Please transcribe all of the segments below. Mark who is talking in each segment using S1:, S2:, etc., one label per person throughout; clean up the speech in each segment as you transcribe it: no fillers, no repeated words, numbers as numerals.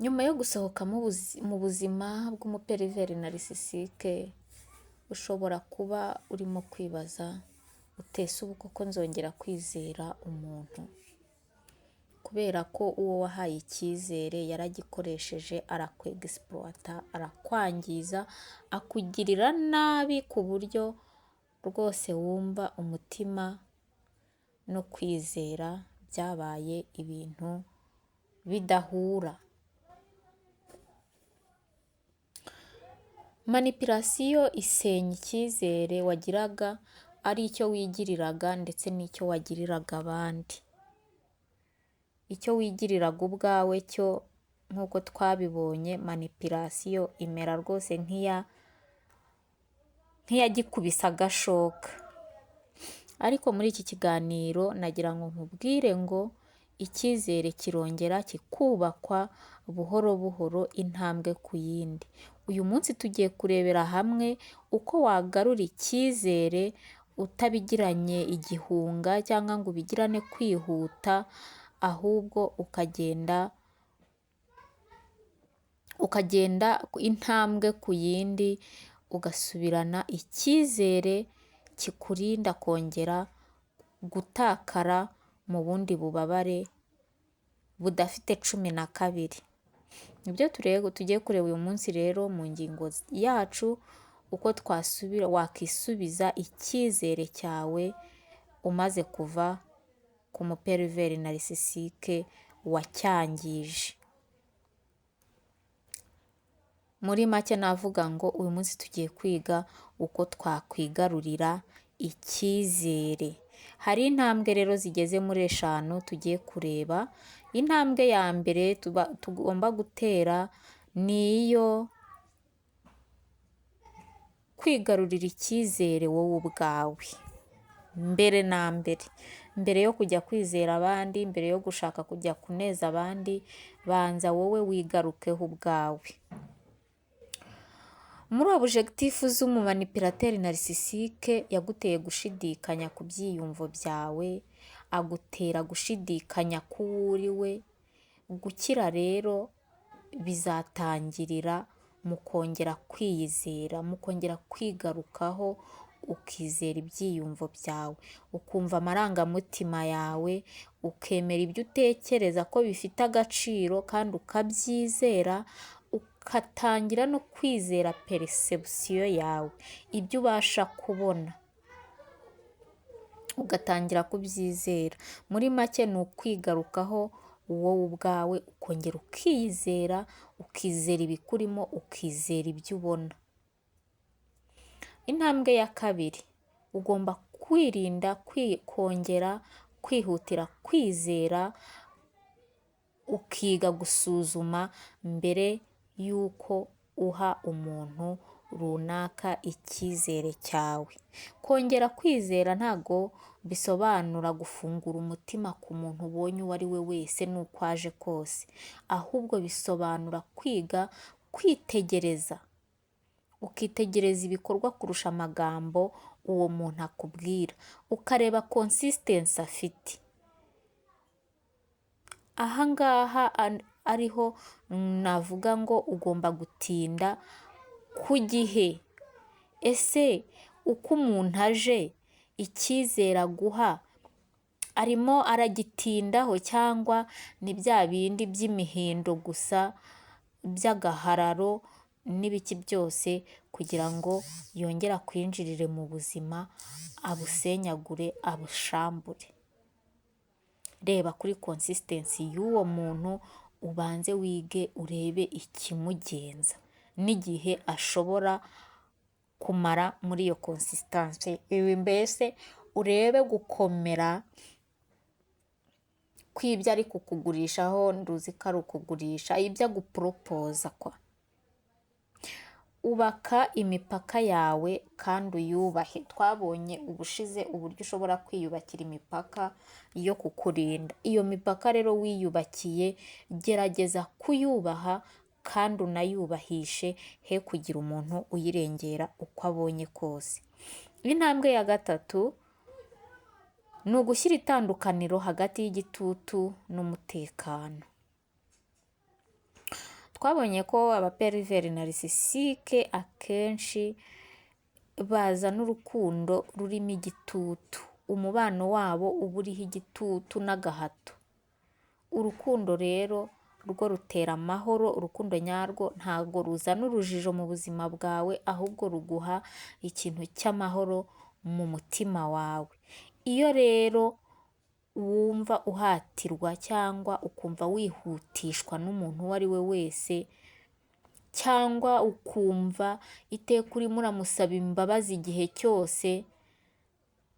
S1: Nyuma yo gusohoka mu buzima bw'umupervers narcissique, ushobora kuba urimo kwibaza uti ese ubu koko nzongera kwizera umuntu? Kubera ko uwo wahaye icyizere yaragikoresheje arakwegisipurota, arakwangiza, akugirira nabi ku buryo rwose wumva umutima no kwizera byabaye ibintu bidahura. Manipulation isenya icyizere wagiraga ari icyo wigiriraga ndetse n'icyo wagiriraga abandi. Icyo wigiriraga ubwawe cyo nk'uko twabibonye manipulation imera rwose nk'iyagikubise agashoka. Ariko muri iki kiganiro nagira ngo nkubwire ngo icyizere kirongera kikubakwa buhoro buhoro intambwe ku yindi. Uyu munsi tugiye kurebera hamwe uko wagarura icyizere utabigiranye igihunga cyangwa ngo ubigirane kwihuta, ahubwo ukagenda intambwe ku yindi, ugasubirana icyizere kikurinda kongera gutakara mu bundi bubabare budafite 12. Nibyo tugiye kureba uyu munsi rero mu ngingo yacu, uko wakisubiza icyizere cyawe umaze kuva ku mupervers narcissique wacyangije. Muri make navuga ngo uyu munsi tugiye kwiga uko twakwigarurira icyizere. Hari intambwe rero zigeze muri 5 tugiye kureba. Intambwe ya mbere tugomba gutera ni iyo kwigarurira icyizere wowe ubwawe. Mbere na mbere, mbere yo kujya kwizera abandi, mbere yo gushaka kujya kuneza abandi, banza wowe wigarukeho ubwawe. Muri objectif z'umumanipulateur narcissique yaguteye gushidikanya ku byiyumvo byawe, agutera gushidikanya ku wo uri we. Gukira rero bizatangirira mu kongera kwiyizera, mu kongera kwigarukaho, ukizera ibyiyumvo byawe, ukumva amarangamutima yawe, ukemera ibyo utekereza ko bifite agaciro kandi ukabyizera, ugatangira no kwizera perception yawe, ibyo ubasha kubona ugatangira kubyizera. Muri make ni ukwigarukaho wowe ubwawe, ukongera ukiyizera, ukizera ibikurimo, ukizera ibyo ubona. Intambwe ya kabiri, ugomba kwirinda kongera kwihutira kwizera, ukiga gusuzuma mbere y'uko uha umuntu runaka icyizere cyawe. Kongera kwizera ntago bisobanura gufungura umutima ku muntu ubonye uwo ari we wese n'uko aje kose, ahubwo bisobanura kwiga kwitegereza, ukitegereza ibikorwa kurusha amagambo uwo muntu akubwira, ukareba consistency afite. Aha ngaha ariho navuga ngo ugomba gutinda ku gihe. Ese uko umuntu aje icyizere aguha arimo aragitindaho cyangwa ni bya bindi by'imihindo gusa by'agahararo n'ibiki byose kugira ngo yongere akwinjirire mu buzima, abusenyagure, abushambure. Reba kuri consistency y'uwo muntu, ubanze wige urebe ikimugenza n'igihe ashobora kumara muri iyo consistency. Ibi mbese urebe gukomera kw'ibyo ari kukugurishaho, nduzi ko ari ukugurisha, ibyo aguporopoza kwa. Ubaka imipaka yawe kandi uyubahe. Twabonye ubushize uburyo ushobora kwiyubakira imipaka yo kukurinda. Iyo mipaka rero wiyubakiye, gerageza kuyubaha kandi unayubahishe, he kugira umuntu uyirengera uko abonye kose. Intambwe ya gatatu ni ugushyira itandukaniro hagati y'igitutu n'umutekano. Twabonye ko aba pervers narcissique akenshi bazana urukundo rurimo igitutu, umubano wabo uba uriho igitutu n'agahato. Urukundo rero rwo rutera amahoro, urukundo nyarwo ntabwo ruzana urujijo mu buzima bwawe, ahubwo ruguha ikintu cy'amahoro mu mutima wawe. Iyo rero wumva uhatirwa cyangwa ukumva wihutishwa n'umuntu uwo ari we wese, cyangwa ukumva iteka urimo uramusaba imbabazi igihe cyose,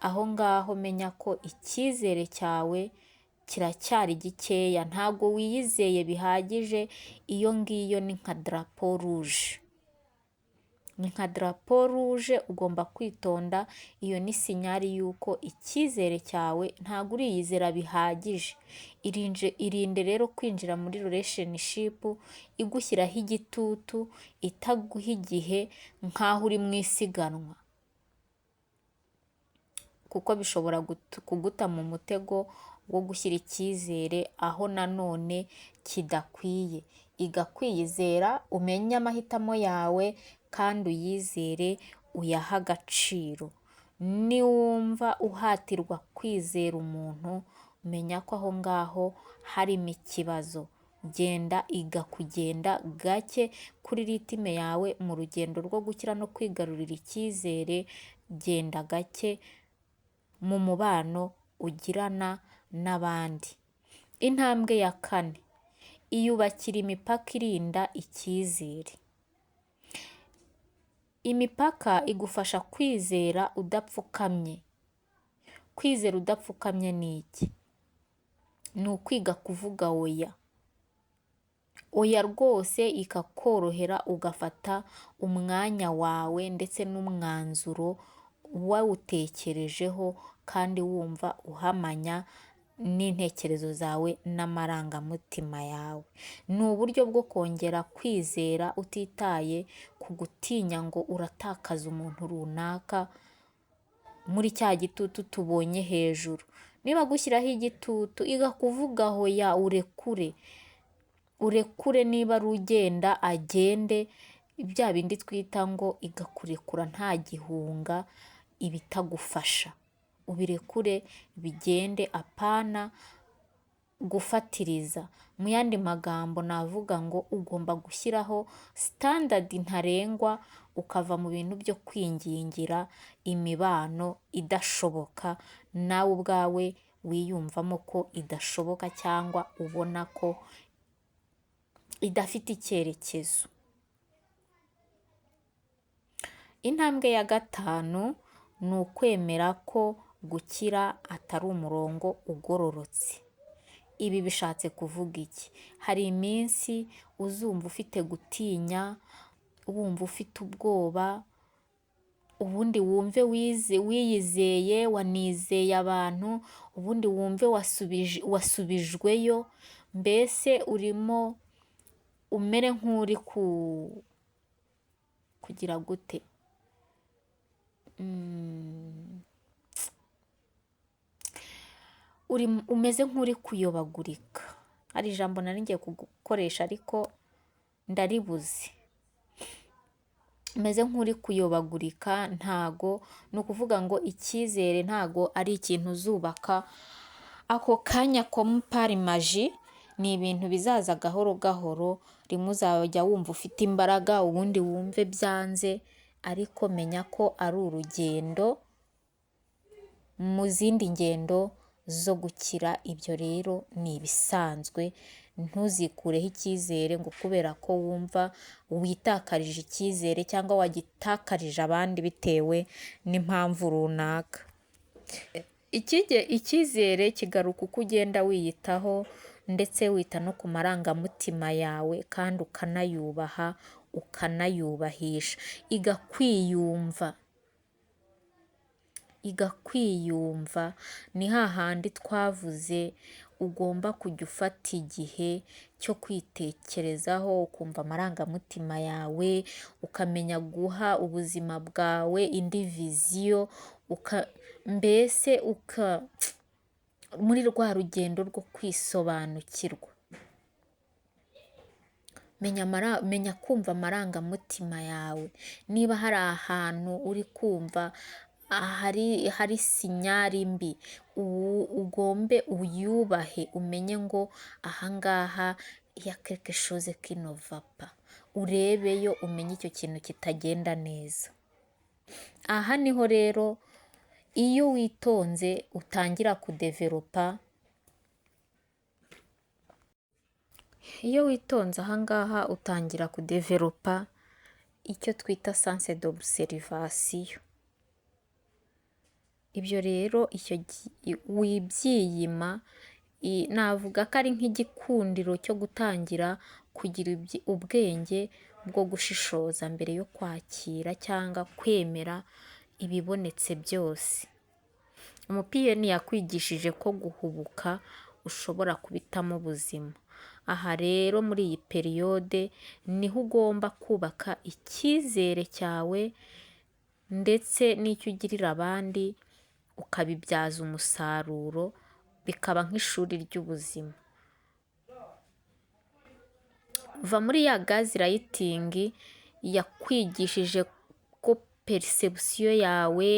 S1: aho ngaho menya ko icyizere cyawe kiracyari gikeya, ntabwo wiyizeye bihagije, iyo ngiyo ni nka drapeau rouge. Ni nka drapeau rouge ugomba kwitonda, iyo ni signal y'uko icyizere cyawe ntabwo uriyizera bihagije. Irinde rero kwinjira muri relationship igushyiraho igitutu, itaguha igihe nk'aho uri mu isiganwa, kuko bishobora kuguta mu mutego wo gushyira icyizere aho nanone kidakwiye. Iga kwiyizera, umenye amahitamo yawe kandi uyizere, uyahe agaciro. Niwumva uhatirwa kwizera umuntu, menya ko aho ngaho harimo ikibazo. Genda, iga kugenda gake kuri rythme yawe mu rugendo rwo gukira no kwigarurira icyizere, genda gake mu mubano ugirana n'abandi. Intambwe ya kane, iyubakira imipaka irinda icyizere. Imipaka igufasha kwizera udapfukamye. Kwizera udapfukamye ni iki? Ni ukwiga kuvuga oya. Oya rwose ikakorohera, ugafata umwanya wawe ndetse n'umwanzuro wawutekerejeho kandi wumva uhamanya n'intekerezo zawe n'amarangamutima yawe. Ni uburyo bwo kongera kwizera utitaye ku gutinya ngo uratakaza umuntu runaka muri cya gitutu tubonye hejuru. Niba agushyiraho igitutu, iga kuvuga oya urekure. Urekure, niba ari ugenda agende, bya bindi twita ngo igakurekura nta gihunga, ibitagufasha ubirekure bigende, apana gufatiriza. Mu yandi magambo navuga ngo ugomba gushyiraho standard ntarengwa, ukava mu bintu byo kwingingira imibano idashoboka, nawe ubwawe wiyumvamo ko idashoboka cyangwa ubona ko idafite icyerekezo. Intambwe ya gatanu ni ukwemera ko gukira atari umurongo ugororotse. Ibi bishatse kuvuga iki? Hari iminsi uzumva ufite gutinya, wumva ufite ubwoba, ubundi wumve wiyizeye, wanizeye abantu, ubundi wumve wasubijweyo, mbese urimo umere nk'uri kugira gute? Umeze nk'uri kuyobagurika. Hari ijambo nari ngiye gukoresha ariko ndaribuze. Umeze nk'uri kuyobagurika, ntago ni ukuvuga ngo icyizere ntago ari ikintu uzubaka ako kanya comme par magie, ni ibintu bizaza gahoro gahoro, rimwe uzajya wumva ufite imbaraga, ubundi wumve byanze, ariko menya ko ari urugendo mu zindi ngendo zo gukira, ibyo rero ni ibisanzwe, ntuzikureho icyizere ngo kubera ko wumva witakarije icyizere cyangwa wagitakarije abandi bitewe n'impamvu runaka. Icyizere kigaruka uko ugenda wiyitaho ndetse wita no ku marangamutima yawe kandi ukanayubaha, ukanayubahisha. Iga kwiyumva, iga kwiyumva ni hahandi twavuze ugomba kujya ufata igihe cyo kwitekerezaho, ukumva amarangamutima yawe, ukamenya guha ubuzima bwawe indi vision, mbese muri rwa rugendo rwo kwisobanukirwa. Menya kumva amarangamutima yawe. Niba hari ahantu uri kumva hari signal mbi, ugombe uyubahe, umenye ngo ahangaha y a quelque chose qui ne va pas, urebeyo umenye icyo kintu kitagenda neza. Aha niho rero iyo witonze utangira kudevelopa, iyo witonze ahangaha utangira kudevelopa icyo twita sens d'observation. Ibyo rero icyo wibyiyima, navuga ko ari nk'igikundiro cyo gutangira kugira ubwenge bwo gushishoza mbere yo kwakira cyangwa kwemera ibibonetse byose. Umupiyeni yakwigishije ko guhubuka ushobora kubitamo ubuzima. Aha rero muri iyi période niho ugomba kubaka icyizere cyawe ndetse n'icyo ugirira abandi, ukabibyaza umusaruro, bikaba nk'ishuri ry'ubuzima. Va muri ya gaslighting yakwigishije ko perception yawe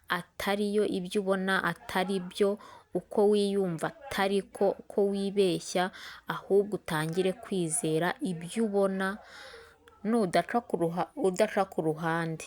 S1: atariyo, ibyo ubona atari byo, uko wiyumva atari ko, ko wibeshya, ahubwo utangire kwizera ibyo ubona udaca ku ruhande.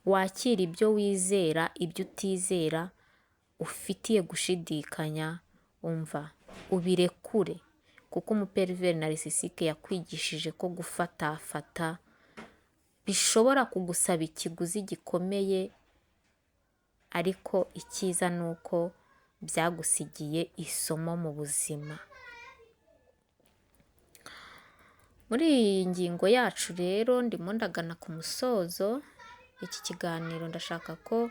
S1: Wakire ibyo wizera, ibyo utizera ufitiye gushidikanya, umva ubirekure, kuko umupervers narcissique yakwigishije ko gufatafata bishobora kugusaba ikiguzi gikomeye, ariko icyiza ni uko byagusigiye isomo mu buzima. Muri iyi ngingo yacu rero ndimo ndagana ku musozo, iki kiganiro ndashaka ko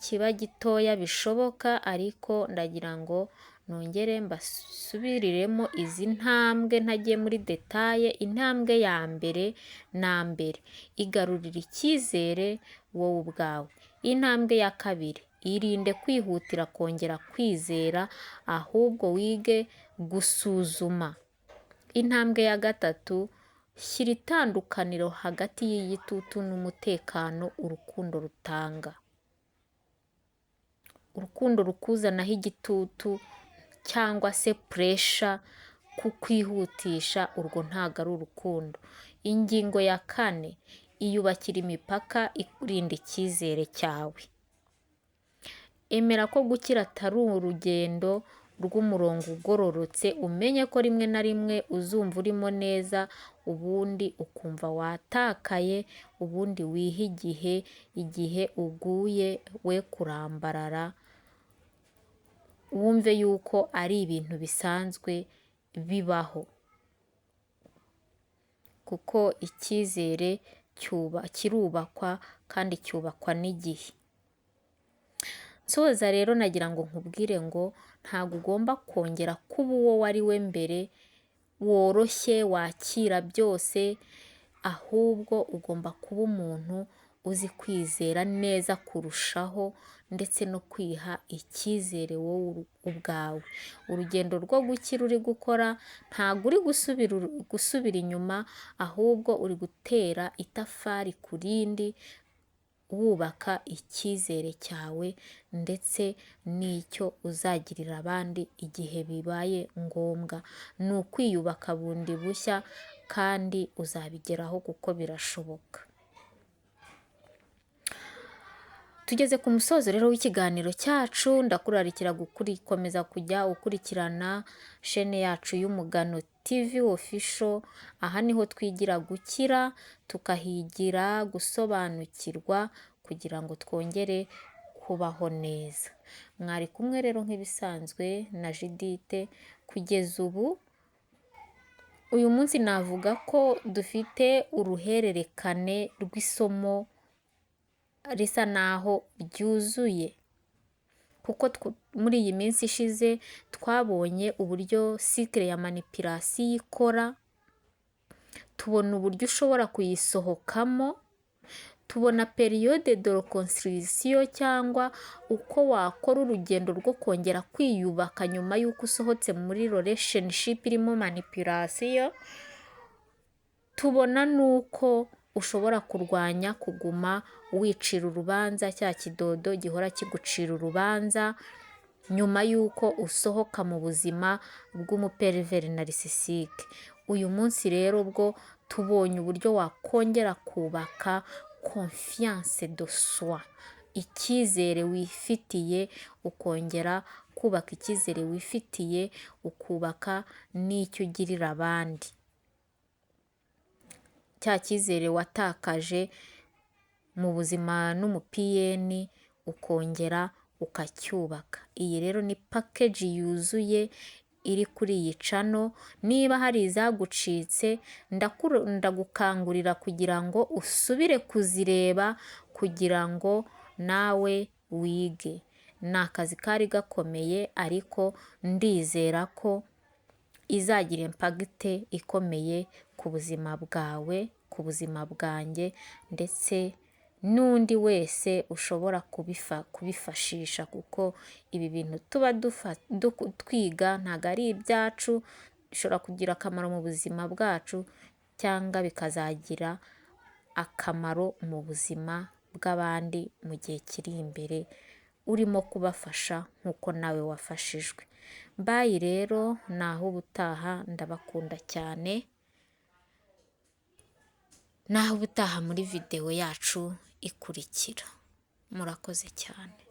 S1: kiba gitoya bishoboka, ariko ndagira ngo nongere mbasubiriremo izi ntambwe ntagiye muri détails. Intambwe ya mbere na mbere, igarurira icyizere wowe ubwawe. Intambwe ya kabiri, irinde kwihutira kongera kwizera, ahubwo wige gusuzuma. Intambwe ya gatatu, shyira itandukaniro hagati y'igitutu n'umutekano urukundo rutanga. Urukundo rukuzanaho igitutu cyangwa se pressure kukwihutisha, urwo ntabwo ari urukundo. Ingingo ya kane, iyubakira imipaka ikurinda icyizere cyawe. Emera ko gukira atari urugendo rw'umurongo ugororotse, umenye ko rimwe na rimwe uzumva urimo neza, ubundi ukumva watakaye, ubundi wihe igihe, igihe uguye we kurambarara, wumve yuko ari ibintu bisanzwe bibaho, kuko icyizere kirubakwa kandi cyubakwa n'igihe. Nsoza rero nagira ngo nkubwire ngo ntabwo ugomba kongera kuba uwo wari we mbere, woroshye wakira byose, ahubwo ugomba kuba umuntu uzi kwizera neza kurushaho ndetse no kwiha icyizere wowe ubwawe. Urugendo rwo gukira uri gukora ntabwo uri gusubira inyuma, ahubwo uri gutera itafari ku rindi, wubaka icyizere cyawe ndetse n'icyo uzagirira abandi igihe bibaye ngombwa. Ni ukwiyubaka bundi bushya kandi uzabigeraho kuko birashoboka. Tugeze ku musozo rero w'ikiganiro cyacu, ndakurarikira gukomeza kujya ukurikirana chaîne yacu y'Umugano TV Official. Aha niho twigira gukira, tukahigira gusobanukirwa kugira ngo twongere kubaho neza. Mwari kumwe rero nk'ibisanzwe na Judith. Kugeza ubu uyu munsi navuga ko dufite uruhererekane rw'isomo risa naho ryuzuye, kuko muri iyi minsi ishize twabonye uburyo cycle ya manipulation ikora, tubona uburyo ushobora kuyisohokamo, tubona période de reconstruction cyangwa uko wakora urugendo rwo kongera kwiyubaka nyuma y'uko usohotse muri relationship irimo manipulation. Tubona n'uko ushobora kurwanya kuguma wicira urubanza, cya kidodo gihora kigucira urubanza nyuma y'uko usohoka mu buzima bw'umu pervers narcissique. Uyu munsi rero bwo tubonye uburyo wakongera kubaka confiance de soi, icyizere wifitiye, ukongera kubaka icyizere wifitiye, ukubaka n'icyo ugirira abandi. Cya cyizere watakaje mu buzima n'umu PN ukongera ukacyubaka. Iyi rero ni package yuzuye iri kuri iyi channel, niba hari izagucitse ndagukangurira kugira ngo usubire kuzireba kugira ngo nawe wige. Ni akazi kari gakomeye ariko ndizera ko izagira impact ikomeye ku buzima bwawe, ku buzima bwanjye ndetse n'undi wese ushobora kubifashisha, kuko ibi bintu tuba twiga ntabwo ari ibyacu, bishobora kugira akamaro mu buzima bwacu cyangwa bikazagira akamaro mu buzima bw'abandi mu gihe kiri imbere, urimo kubafasha nk'uko nawe wafashijwe. Bye rero, ni aho ubutaha, ndabakunda cyane, naho ubutaha muri videwo yacu ikurikira. Murakoze cyane.